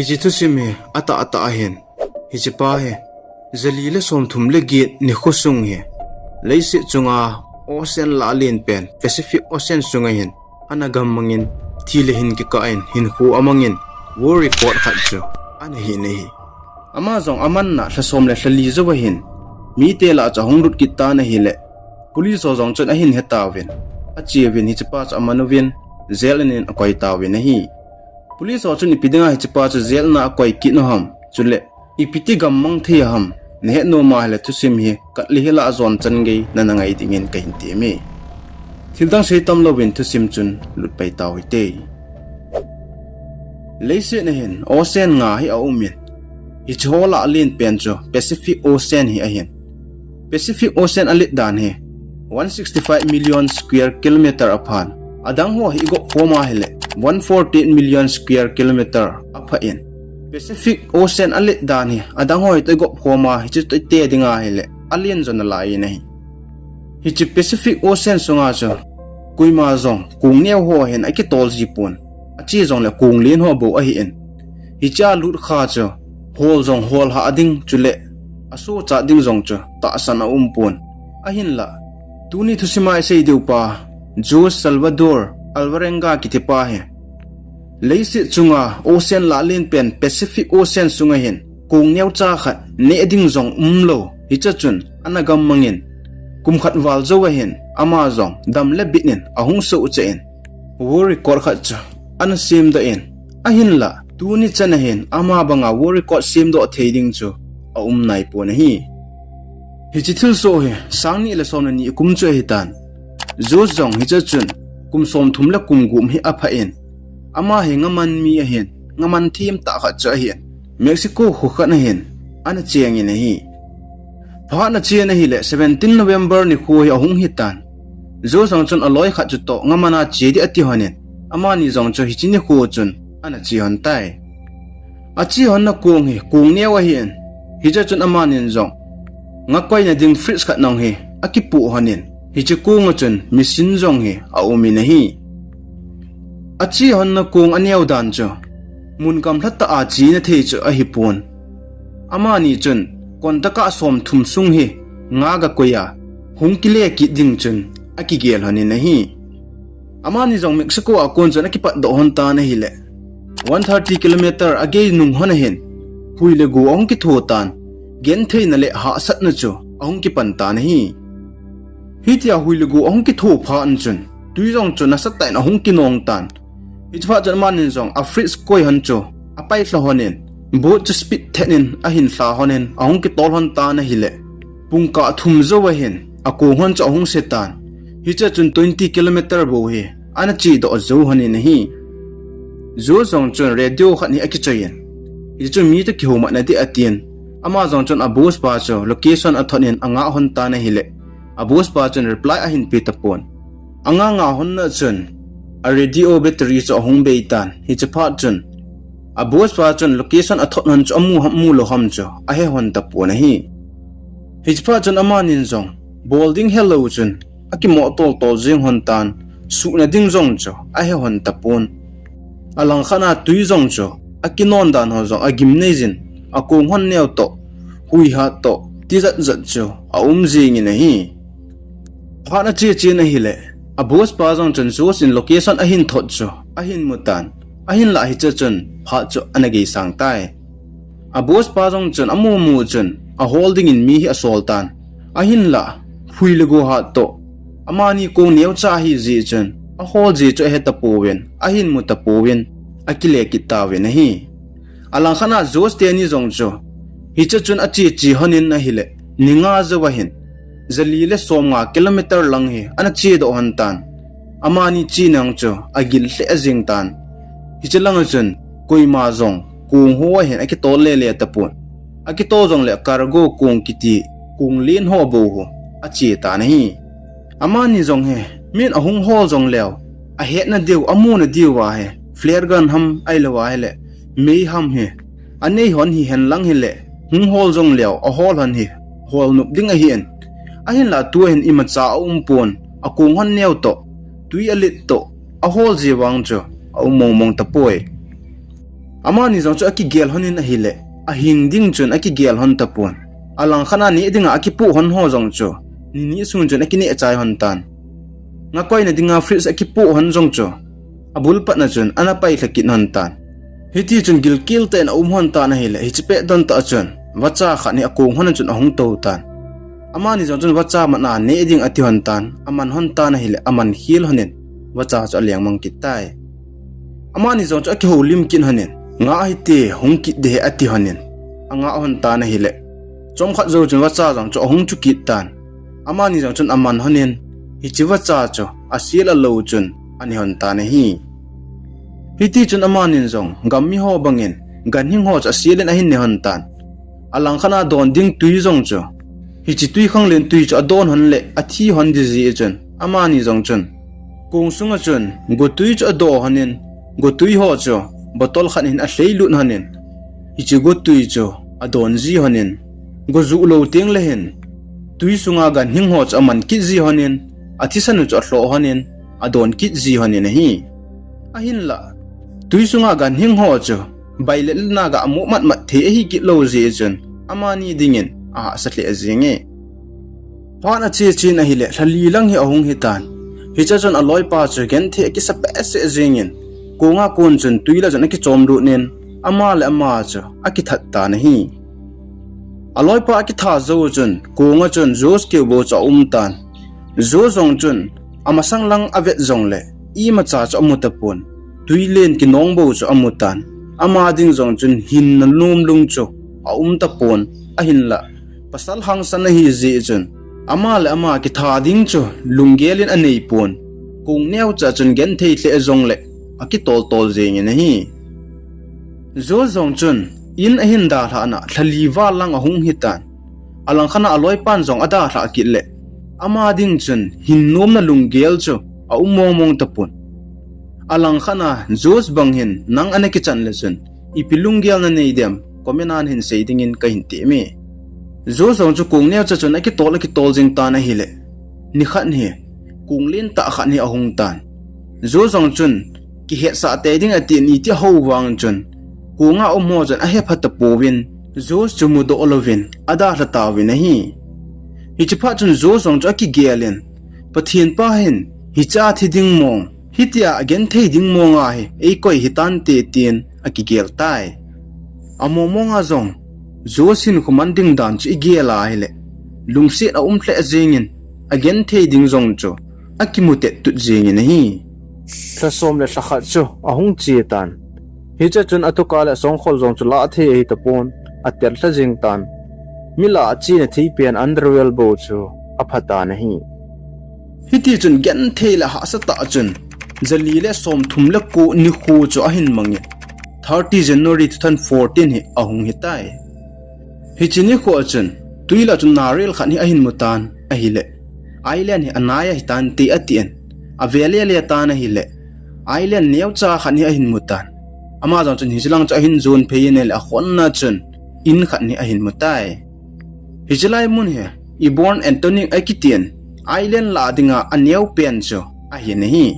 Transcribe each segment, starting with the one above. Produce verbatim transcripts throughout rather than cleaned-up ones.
Hiche thusim hi atah atah ahin, hichepa hi jali le somthum le get nikho sung hi leiset chunga ocean lah len pen Pacific Ocean sunga hin ana gammangin, thi le hin kikah in hinkho amangin, world record khat chu ana hin ahi. Ama jong amanna lha som le lha li jou ahin, mite lah chu ahung lut kit tan ahile, police ho jong chun ahin he tauvin, ache uvin hichepa chu aman uvin, jail in akoi tauvin ahi. Police ho chun ipi dinga hichepa chu jail na akoi kit u ham, chule ipi ti gammang thei ham, nahet nom ahile thusim hi kat le hila jon chan gei nana ngai dingin kahin temme. Thildang sei tam louvin thusim chun lut pai tau hite. Leiset na hin ocean nga hi aumin, hiche ho lah len pen chu Pacific Ocean hi ahin. Pacific Ocean alet dan hi one sixty five million square kilometer aphan, adang ho hi igop khom ahile one forty eight million square kilometer apha in. Pacific Ocean alet dan hi adang ho hi toh igop khom a, hiche toh ite ding ahile alen jo nalai in ahi. Hiche Pacific Ocean sunga chu koima jong kong neo ho hin akitol ji pon, ache jongle kong len ho bou ahin. Hiche a lut kha chu hol jong hol hah ding, chule asohcha ding jong chu tahsan aum pon. Ahinlah, tuni thusima isei diu pa Jose Salvador Alvarenga kitipa hi leiset chunga ocean lah len pen Pacific Ocean sunga hin kong neocha khat neh ding jong umlou, hiche chun ana gammangin, kum khat val jou ahin ama jong dam le bit in ahung sohcha in, world record khat chu ana semdoh in, ahinlah tuni chan ahin ama banga world record semdoh thei ding chu aum nai pon ahi. Hiche thilsoh hi sang ni le som le ni kum chu ahitan. Jose jong hiche chun kum somthum le kum gup hi apha in, ama hi ngaman mi ahin, ngaman them tah khat chu ahin, Mexico kho khat na hin ana chengin ahi. Phat ana chen ahile seventeen November nikho hi ahung hitan. Jose jong chun aloi khat chu toh ngaman a che ding ati lhonin, amani jong chu hiche nikho chun ana che lhon tai. Ache lhonna kong hi kong neo ahin, hiche chun amanin jong nga koina ding fridge khat nong hi akipoh lhonin, hiche konga chun machine jong hi aumin ahi. Ache lhonna kong aneo dan chu mun gamlha tah a chena thei chu ahipon. Amani chun kon taka somthum sung hi nga ga koi a, hung kile kit ding chun akigel lhonin ahi. Amani jong Mexico a kon chun akipatdoh lhon tan ahile, one thirty kilometer agei nung lhon ahin, hui le go ahung kitho tan, gentheina le hahsatna chu ahung kipan tan ahi. Hitia hui le go ahung kitho phat chun tui jong chu nasatah in ahung kinong tan. Hiche phat chun amanin jong a fridge koi lhon chu apailha lhonin, boat chu speed thet in ahin lha lhonin ahung kitol lhon tan ahile, pungkah thum jou ahin akong lhon chu ahung se tan. Hiche chun twenty kilometer bou hi ana chedoh jou lhonin ahi. Jose jong chun radio khat hi akichoiyin, hiche chun mi toh kihoumatna ding atin, ama jong chun a boss pa chu location athot in angah lhon tan ahile, a boss pa chun reply ahin pe tapon. Anga nga lhonna chun a radio battery chu ahung bei tan, hiche phat chun a boss pa chun location athot lhon chu amu ham, amu lou ham chu ahe lhon tapon ahi. Hiche phat chun amanin jong bol ding helou chun akimoh toltol jeng lhon tan, suhna ding jong chu ahe lhon tapon. Alangkhat a tui jong chu akinon dan ho jong agimnei jin, akong lhon neo toh, huihat toh, tijat jat chu aum jengin ahi. Phat ache chen ahile, a boss pa jong chun Jose in location ahin thot chu ahin mutan, ahinlah hiche chun phat chu ana geisang tai. A boss pa jong chun amu mu chun ahol dingin mi hi asol tan, ahinlah hui le go hat toh, amani kong neocha ahijeh chun ahol ji chu ahe tapouvin, ahin mu tapouvin, akile kit tauvin ahi. Alangkhat a Jose teni jong chu hiche chun ache che lhonin ahile, ni nga jou ahin, jali le somnga kilometer lang hi ana chedoh lhon tan. Amani chena chu agil lheh jeng tan. Hiche langa chun koima jong kong ho ahin akitol lele tapon. Akitol jongle cargo kong kiti, kong len ho bou ho ache tan ahi. Amani jong hi min ahung hol jongleu, ahetna diu, amuna diu a hi flare gun ham ahilou ahile mei ham hi anei lhon hihen lang hile, hung hol jongleu ahol lhon hi holnop ding ahin. Ahinlah tua hin imacha aumpon, akong lhon neo toh, tui alet toh, ahol ji vang chu aum mongmong tapoi. Amani jong chu akigel lhonin ahile, ahing ding chun akigel lhon tapon. Alangkhat a neh dinga akipoh lhon ho jong chu, nini sung chun akineh chai lhon tan. Nga koina dinga fridge akipoh lhon jong chu, abul patna chun ana pailha kit lhon tan. Hiti chun gilkel tah in aum lhon tan ahile, hiche pet don tah chun, vacha khat hi akong lhon a chun ahung tou tan. Amani jong chun vacha man a neh ding ati lhon tan, aman lhon tan ahile, aman khel lhonin, vacha chu aleng mang kit tai. Amani jong chu akihoulim kit lhonin, nga hite, hung kit ding ahi ati lhonin, anga lhon tan ahile, chomkhat jou chun vacha jong chu ahung chu kit tan. Amani jong chun aman lhonin, hiche vacha chu asel alou chun aneh lhon tan ahi. Hiti chun amanin jong, gam mi ho bangin, ganhing ho chu aselin ahin neh lhon tan. Alangkhat a don ding tui jong chu, hiche tui khanglen tui chu adon lhon le athi lhon ding jeh chun, amani jong chun, kong sunga chun, gotui chu adoh lhonin, gotui ho chu, bottle khat hin alhei lut lhonin, hiche gotui chu adon ji lhonin, go juh lou teng le hin, tui sunga ganhing ho chu aman kit ji lhonin, athisan u chu alhoh lhonin, adon kit ji lhonin ahi. Ahinla, tui sunga ganhing ho chu, bai le lena ga amu matmat thei ahi kit lou jeh chun, amani dingin ahahsa lheh jenge. Phat ache chen ahile, lha li lang hi ahung hitan. Hichea chun aloipa chu genthei akisa behseh jengin, konga kon chun tui lah chun akichom lut in, ama le ama chu akithat tan ahi. Aloipa akitha jou chun, konga chun Josh keu bou chu aum tan. Josh jong chun, amasang lang avet jongle, imacha chu amu tapon. Tui len kinong bou chu amu tan. Ama ding jong chun hinna nom lung chu aum tapon, ahinla, pasal hangsan ahi jeh chun, ama le ama kitha ding chu lunggel in anei pon. Kong neocha chun genthei lheh jongle, akitol tol jengin ahi. Josh jong chun, in ahin dalhah na, lha li val lang ahung hitan. Alangkhat a aloipan jong adalhah kit le, ama ding chun, hin nomna lunggel chu aum mong mong tapon. Alangkhat a, Josh bang hin, nang ana kichan le chun, ipi lunggel nanei dem, comment a nahin sei dingin kahin teme. Josh jong chu kong neocha chun akitol akitol jing tan ahile, nikhat hi, kong lentah khat hi ahung tan. Josh jong chun, kihetsah tei ding atin iti hou vang chun, konga um ho chun ahepha tapouvin, Josh chu mudoh louvin, adalha tauvin ahi. Hiche phat chun Josh jong chu akigelin, Pathen pa hin, hichea thi ding mong, hitia agenthei ding mong ahi, eikoi hitante tin akigel tai. Among mong a jong, Josh hinkho man ding dan chu igel a ahile, lungset aum lheh jengin, agenthei ding jong chu akimu tettut jengin ahi. Lha som le lha khat chu ahung che tan. Hichea chun atuka le songkhol jong chu lah thei ahi tapon, atel lha jeng tan. Mi lah a chena thei pen underwear bou chu apha tan ahi. Hiti chun genthei le hahsa tah chun, jali le somthum le ko nikho chu ahin mangin, thirty January two thousand fourteen hi ahung hitai. Hiche nikho a chun, tui lah chun nariyal khat hi ahin mu tan ahile, island hi anai ahi tante atin, ave lele tan ahile, island neocha khat hi ahin mu tan. Ama jong chun hiche lang chu ahin jon phei in ahile, akhonna chun in khat hi ahin mu tai. Hiche lai mun hi, Eborn Antoniuk akitin, island lah dinga aneo pen chu ahin ahi.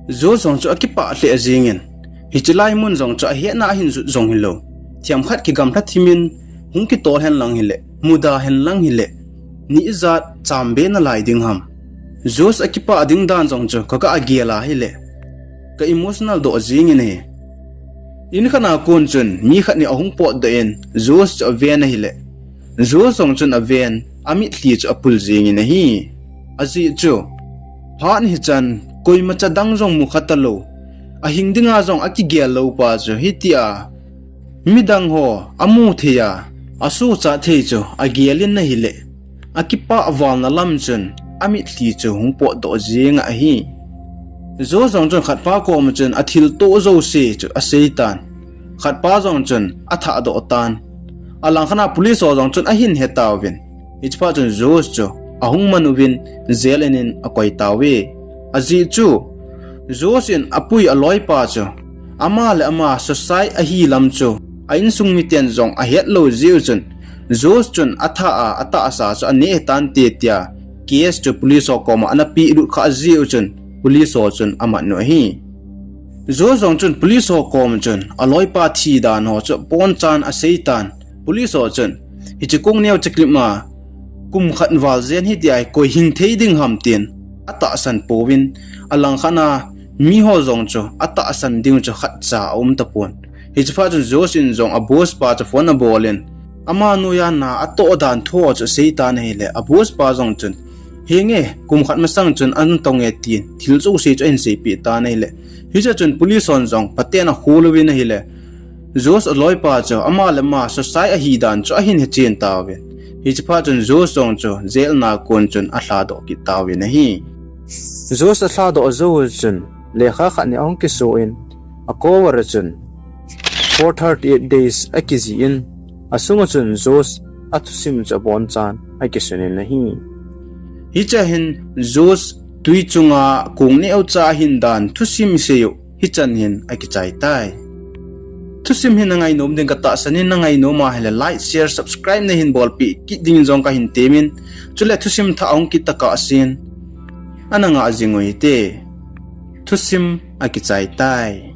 Josh jong chu akipah lheh jengin, hiche lai mun jong chu ahetna ahin jut jong hilou, themkhat kigamlha thimin, hung kitol hen lang hile, muda hen lang hile, ni ijat chambe nalai ding ham. Josh akipah ding dan jong chu kaga agel a ahile, ka emotional doh jengin ahi. In khat a kon chun mi khat hi ahung potdoh in, Josh chu aven ahile, Josh jong chun aven, amitlhi chu apul jengin ahi. Ajeh chu, phat hichan, koimacha dang jong mukha talou, ahing dinga jong akigel lou pa chu hitia midang ho amu thei a, asochat thei chu agelin ahile, akipah valna lam chun amitlhi chu hung potdoh jeng ahi. Josh jong chun khatpa koma chun athilto jouse chu asei tan. Khatpa jong chun athahdoh tan. Alangkhat a police ho jong chun ahin he tauvin, hiche phat chun Josh chu ahung man uvin, jail in in akoi tauve. Ajeh chu, Josh in apui aloipa chu, ama le ama suicide ahi lam chu a insung miten jong ahet lou jeh u chun, Josh chun athah a atahsa chu aneh hitante tia case chu police ho koma ana pehlut khah jeh u chun, police ho chun amat u ahi. Josh jong chun police ho kom chun aloipa thi dan ho chu abonchan asei tan. Police ho chun hiche kong neo chaklim a kum khat val jen hiti a koi hing thei ding ham tin atahsan pouvin, alangkhat a miho jong chu atahsan ding chu khatcha aum tapon. Hiche phat chun Josh in jong a boss pa chu phone abol in, ama noiya na atoh dan thu chu asei tan ahile, a boss pa jong chun, henge, kum khat masang chun ana tong e tin thil jouse chu ahin seipeh tan ahile, hiche chun police hon jong phaten akhol uvin ahile, Josh aloipa chu ama le ama suicide ahi dan chu ahin hechen tauvin. Hiche phat chun Josh jong chu jail na kon chun alhadoh kit tauvin ahi. Josh alhadoh jou chun lekha khat ni ahung kiso in, a cover a chun four thirty-eight days akijih in, asunga chun Josh athusim chu abonchan akisun in ahi. Hichea hin Josh twi chunga kong neocha ahin dan thusim isei u hichan hin akichai tai. Thusim hi nangainom ding katahsan in, nangainom ahile like, share, subscribe nahin bolpeh kit dingin jong kahin temin, chule thusim thah ahung kit tokah sen ana ngah jing u hite. Thusim akichai tai.